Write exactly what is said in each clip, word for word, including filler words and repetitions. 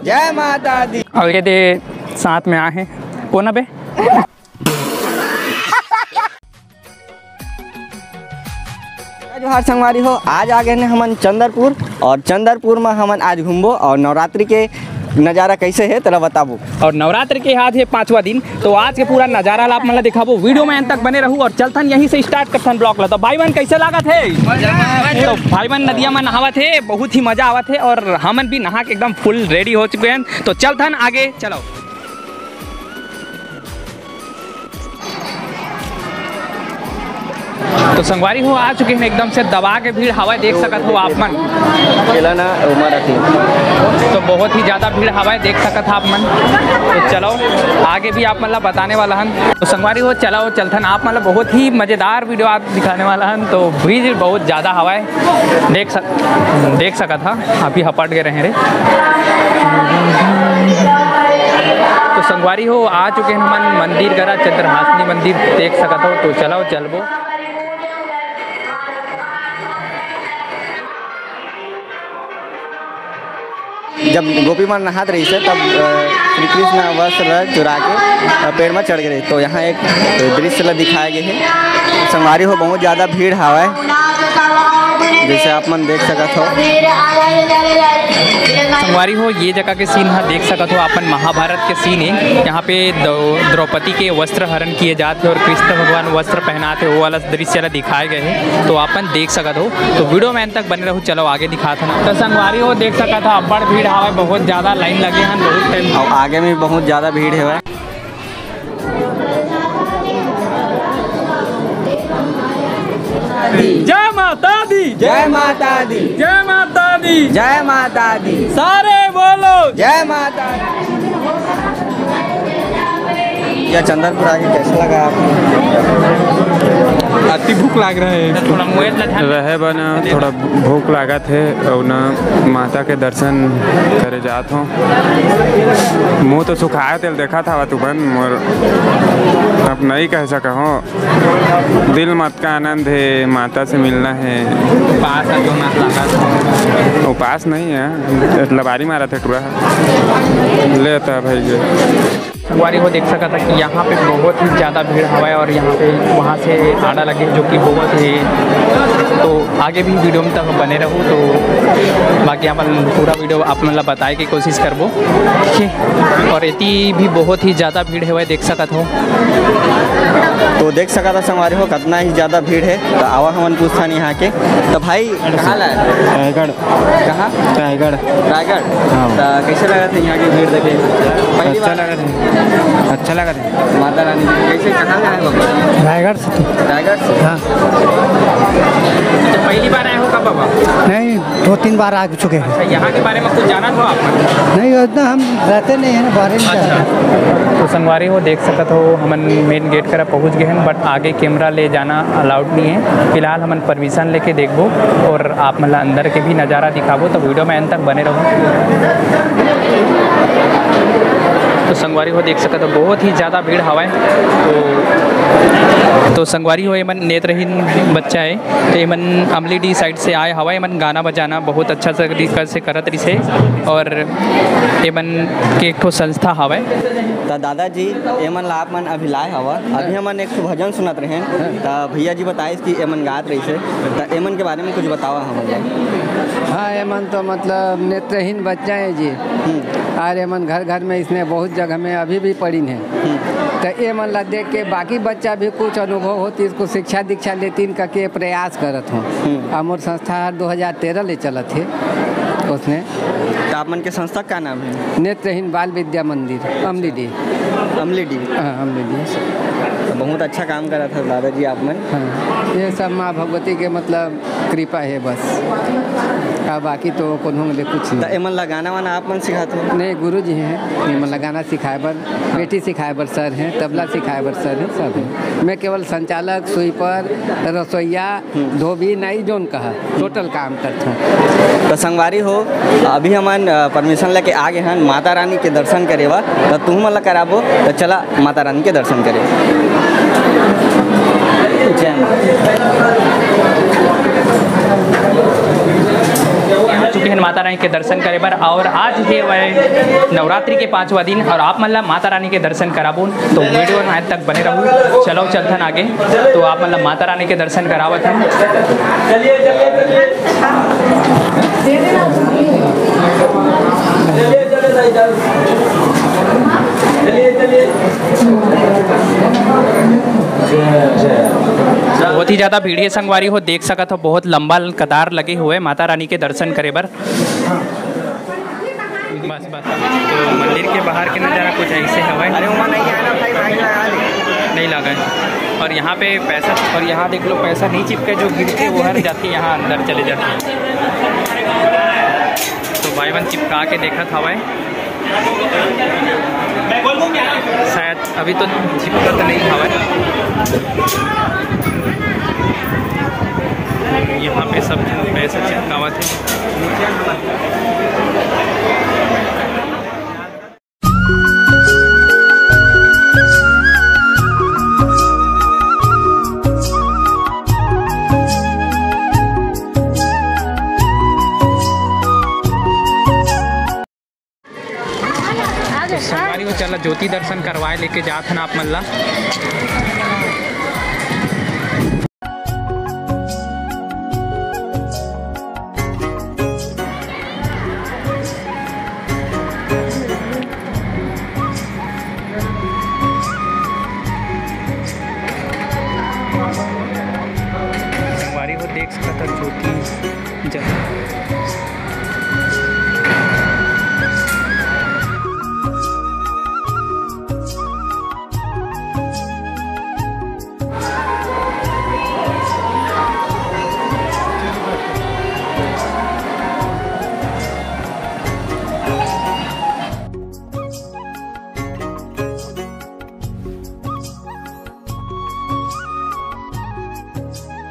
जय माता दी। अउ ये दे साथ में आए हे, कोन अबे? जोहार संगवारी हो, आज आ गए हैं हमन चंदरपुर, अउ चंदरपुर में हमन आज घूमबो अउ नवरात्रि के नजारा कैसे हे तेला बताबो। अउ नवरात्रि के आज हे पांचवा दिन, तो आज के पूरा नजारा ला आप मन ला दिखाबो। वीडियो में अंत तक बने रहू अउ चलथन यहीं से start करथन vlog ला। तो भाई मन कैसे लागत हे? तो भाई मन नदिया में नहावत हे, बहुत ही मजा आवत हे अउ हमन भी नहा के एकदम full ready हो चुके हैं। तो चलथन आगे, चलो। तो संगवारी हो, आ चुके हैं एकदम से दबा के भीड़ हवय, देख सकत हो आप मन। अकेला ना उमर अकेला। तो बहुत ही ज्यादा भीड़ हवय, देख सकत हो आप मन। तो चलो, आगे भी आप मन ला बताने वाला हन। तो संगवारी हो, चलो चलथन आप मन ला बहुत ही मजेदार वीडियो आज दिखाने वाला हन। तो भीड़ बहुत ज्यादा हवय, देख सक देख सकत हा, अभी हपट गए रहे रे। तो संगवारी हो, आ चुके हैं हमन मंदिर करा, चंद्रहासिनी मंदिर देख सकत हो। तो चलो चलबो। जब गोपी मन नहात रहिस हे, तब, अ, श्री कृष्ण वस्त्र ला चुरा के, अ, पेड़ में चढ़ गए रहिस। तो यहाँ एक दृश्य ला दिखाए गए हे। संगवारी हो, बहुत ज्यादा भीड़ हवय, जैसे आप मन देख सकत हो। संगवारी हो, ये जगह के scene ह देख सकत हो, अपन महाभारत के scene हे। यहाँ पे द्रौ-, द्रौपदी के वस्त्र हरण किए जात हे अउ कृष्ण भगवान वस्त्र पहनात हे, वो वाला दृश्य ला दिखाए गए हे, तो आप मन देख सकत हो। तो वीडियो में अंत तक बने रहू, चलो आगे दिखात हन। तो संगवारी हो, देख सकत हो, अब्बड़ भीड़ हवय, बहुत ज्यादा line लगे हन, बहुत time। अउ आगे में भी बहुत ज्यादा भीड़ हवय। जय माता दी। जय माता दी। जय माता दी। जय माता दी। सारे बोलो। जय माता दी। या चंदरपुर आके कैसा लगा आपको? अति भूख लाग रहा है। थोड़ा mobile ला ध्यान रहे बना, थोड़ा भूख लागत हे अउ ना माता के दर्शन करे जात हो। मुंह तो सुखाए तेल देखा था तुमन मोर, अब नहीं कह सका हो। दिल मत का आनंद है, माता से मिलना है। उपास है, जो ना लगा था। उपास नहीं है, लबारी मारा था टुरा। लेता भाई ये। संगवारी हो देख सकत हा कि यहाँ पे बहुत ही ज़्यादा भीड़ हवय और यहाँ पे वहाँ से आड़ा लगे, जो कि बहुत ही, तो आगे भी वीडियो में तक बने रहू। तो बाकी अपन पूरा वीडियो आप मन ला बताए के कोशिश करबो, ठीक है। और एती भी बहुत ही ज़्यादा भीड़ हवय, देख सकत हो। तो देख सकत हा संगवारी हो, कितना ही ज़्यादा भीड़ है। तो आवा हमन पूछथन यहाँ के। तो भाई, कहाँ ला है? रायगढ़। कहाँ? रायगढ़। रायगढ़? हाँ। तो कैसे लगा था यहाँ की भीड़ देखे? पहली अच्छा बार लगा था, अच्छा लगा था। माता रानी, कैसे, कहाँ से आए बाबा? रायगढ़ से। रायगढ़ से? हाँ। तो पहली बार आए हो का बाबा? नहीं, दो तीन बार आ चुके हैं। अच्छा, यहाँ के बारे में कुछ जाना था आप? नहीं, उतना हम रहते नहीं हैं ना, बाहर ही रहते हैं। तो संगवारी हो, देख सकत हो, हमन मेन गेट करा पहुँच गए हैं, but आगे कैमरा ले जाना अलाउड नहीं है। फिलहाल हमन परमिशन लेके देखबो और आप मन ला अंदर के भी नज़ारा दिखाबो, तो वीडियो में अंत तक बने रहो। तो संगवारी हो, देख सकत हो, बहुत ही ज़्यादा भीड़ हवय। तो, तो संगवारी हो, एमन नेत्रहीन बच्चा है, तो एमन अमलीडीह साइड से आए हवय। एमन गाना बजाना बहुत अच्छा तरीका से करत रिसे और एमन के एक ठो संस्था हवय। तो दादाजी, एमन ला आप मन अभी लाए हवा, अभी हमन एक ठो भजन सुनत रहेन, त भैया जी बताइस कि एमन गात रहिसे, त एमन के बारे में कुछ बतावा हमन ला। हाँ, एमन तो मतलब नेत्रहीन बच्चा है जी। हम्म। और एमन घर घर में इसने बहुत जगह में अभी भी पड़ीन है। हम्म। तो एमन ला देख के बाकी बच्चा भी कुछ अनुभव होती, इसको शिक्षा दीक्षा लेतीन करके प्रयास करत हों। हम्म। और मोर संस्था हर दो हज़ार तेरह ले चलत है उसने। तो आप मन के संस्था का नाम है? नेत्रहीन बाल विद्या मंदिर, अमलीडीह। अमलीडीह। हाँ, अमलीडीह। बहुत अच्छा काम करत हा दादाजी आप मन। हाँ, ये सब माँ भगवती के मतलब कृपा है बस, अब बाकी तो कोनो ले कुछ तो नहीं। एमन ला गाना वाना आप मन सिखात हो? नहीं, गुरु जी हैं, एमन ला गाना सिखाए बर, पेटी सिखाए बर सर हैं, तबला सिखाए बर सर हैं, सब हैं। मैं केवल संचालक, स्वीपर, रसोईया, धोबी नाई जोन कहा, टोटल काम करथों। तो संगवारी हो, अभी हमन, अ, परमिशन लेके आ गए हन माता रानी के दर्शन करे बर, तो तुम मन ला कराबो, तो चला माता रानी के दर्शन करे। जय माँ। चुके हैं माता रानी के दर्शन करे बर, और आज हे वह नवरात्रि के पांचवा दिन, और आप मन ला माता रानी के दर्शन कराबोन, तो वीडियो में अंत तक बने रहू। चलो चलथन आगे, तो आप मन ला माता रानी के दर्शन करावत हन। चलिए, चलिए, चलिए। चलिए, चलिए, भाई साहब। चलिए, चलिए। बहुत ही ज्यादा भीड़ हे संगवारी हो, देख सकत हो, बहुत लंबा कतार लगे हुए माता रानी के दर्शन करे बर। बस, बस। तो मंदिर के बाहर के नज़ारा कुछ ऐसे हवय। अरे, ओमा नहीं आना भाई, भाई लगा ले। नहीं लगा है। और यहाँ पे पैसा, और यहाँ देख लो, पैसा नहीं चिपके, जो गिरते वो हर जाती, यहाँ अंदर चले जाती। तो भाई मन चिपका के देखत हवय। शायद अभी तो चिपकत नहीं हवय। यहाँ पे सब जन पैसा चिपकावत है। तो संगवारी हो, चला ज्योति दर्शन करवाए लेके जात हन आप मन ला। संगवारी हो, देख सकत हो ज्योति जल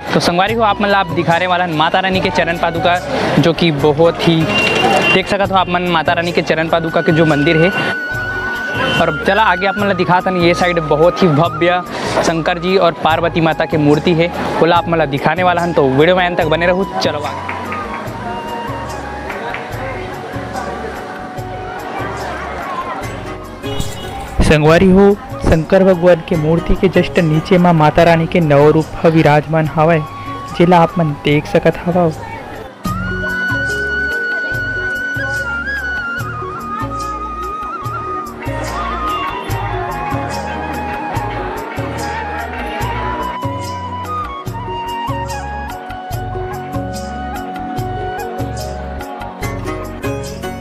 तो संगवारी हो, आप मन ला आप दिखाने वाला हन माता रानी के चरण पादुका, जो कि बहुत ही देख सकत हो आप मन माता रानी के चरण पादुका के जो मंदिर है। और चला आगे आप मन ला दिखात हन, ये साइड बहुत ही भव्य शंकर जी और पार्वती माता के मूर्ति है, ओला आप मन ला दिखाने वाला हन, तो वीडियो में अंत तक बने रहू। चलो आगे। संगवारी हो, शंकर भगवान के मूर्ति के just नीचे मा माता रानी के नौ रूप ह विराजमान हावय, जेला आप मन देख सकत हवव।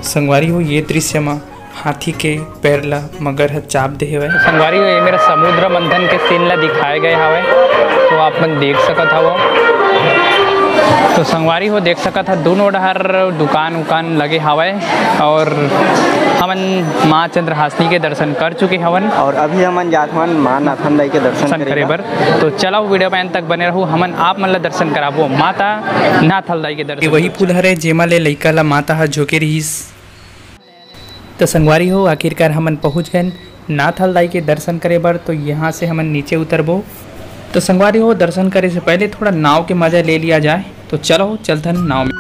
संगवारी हो, ये दृश्य मा हाथी के पैर ला मगर ह चाप दे हवय। संगवारी हो, ये मेर समुद्र मंथन के scene ला दिखाए गए हवय, तो आप मन देख सकत हव। तो संगवारी हो, देख सकत ह, दोनों डहर दुकान उकान लगे हवय और हमन माँ चंद्रहासिनी के दर्शन कर चुके हवन। और अभी हमन जात हवन माँ नाथन दाई के दर्शन दर्शन करे करे बर। बर। तो चला वीडियो में अंत तक बने रहू, हमन आप मन ला दर्शन कराबो माता नाथल दाई के दर्शन। ये वही पुल हरे, जेमा ले लइका ला माता ह झोंके रिहिस। तो संगवारी हो, आखिरकार हमन पहुँच गए नाथल दाई के दर्शन करे बर। तो यहाँ से हमन नीचे उतरबो। तो संगवारी हो, दर्शन करे से पहले थोड़ा नाव के मजा ले लिया जाए। तो चलो, चलथन नाव में।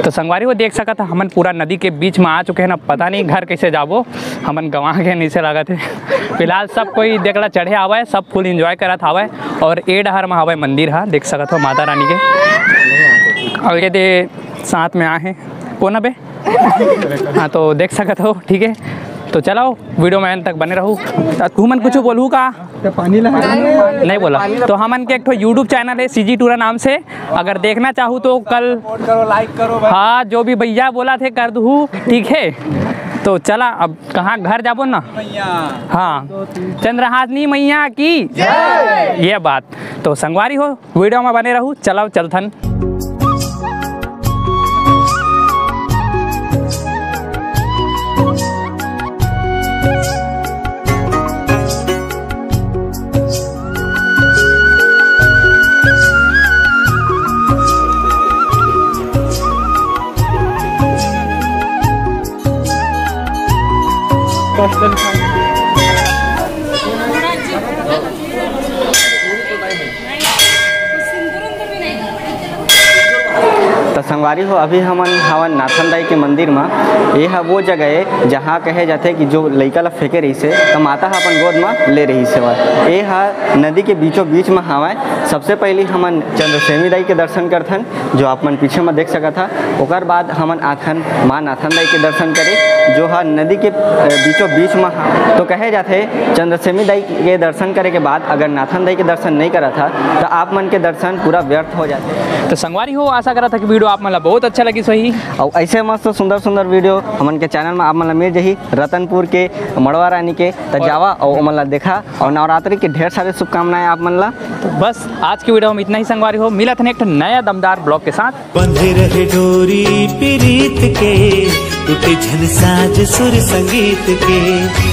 तो संगवारी हो, देख सकत ह, हमन पूरा नदी के बीच में आ चुके हैं। अब पता नहीं घर कैसे जाबो, हमन गंवा के नीचे लागत है। फिलहाल सब कोई देखला चढ़े आवा है, सब full enjoy करत हावय। और ए डहर में हावय मंदिर हा, देख सकत हो माता रानी के। और ये दे साथ में आए हैं, कौन अबे? हाँ, तो देख सकत हो, ठीक है। तो चलाओ, वीडियो में अंत तक बने रहू। त तू मन कुछ बोलू का? तो पानी ला। नहीं बोला। तो हमन के एक ठो YouTube channel है CG टूरा नाम से, अगर देखना चाहू तो कल support करो, like करो भाई। हाँ, जो भी भैया बोला थे कर दू, ठीक है। तो चला, अब कहाँ घर जाबो ना? मैया। हाँ, चंद्रहासिनी मैया की जय। ये बात। तो संगवारी हो, वीडियो में बने रहू, चलाओ चलथन। त संगवारी हो, अभी हमन हवन नाथन दाई के मंदिर म। ये ह वो जगह ए, जहाँ कहे जाथे कि जो लइका ल फेंके रहिस हे, त माता ह अपन गोद म ले रहिस हवय। ये ह नदी के बीचों बीच म हवय। सबसे पहली हमन चंद्रसेनी दाई के दर्शन करथन, जो आप मन पीछे म देख सकत हा। ओकर बाद हमन आथन माँ नाथन दाई के दर्शन करे, जो ह नदी के, अ, बीचों बीच म ह। तो कहे जाथे, चंद्रसेनी दाई के दर्शन करे के बाद अगर नाथन दाई के दर्शन नहीं करत हा, त आप मन के दर्शन पूरा व्यर्थ हो जाथे। तो संगवारी हो, आशा करत हा कि video आप मन ला बहुत अच्छा लगिस होही। अउ ऐसे मस्त सुंदर सुंदर video हमन के channel म आप मन ला मिल जाही, रतनपुर के मड़वा रानी के। त जावा अउ ओमन ला देखा, अउ नवरात्रि के ढेर सारे शुभकामनाएं आप मन ला। तो बस आज की video में इतना ही संगवारी हो, मिलत हन एक ठन नया दमदार vlog के साथ। बंधे रहे डोरी पीरीत के, टूटे झन साज सुर संगीत के।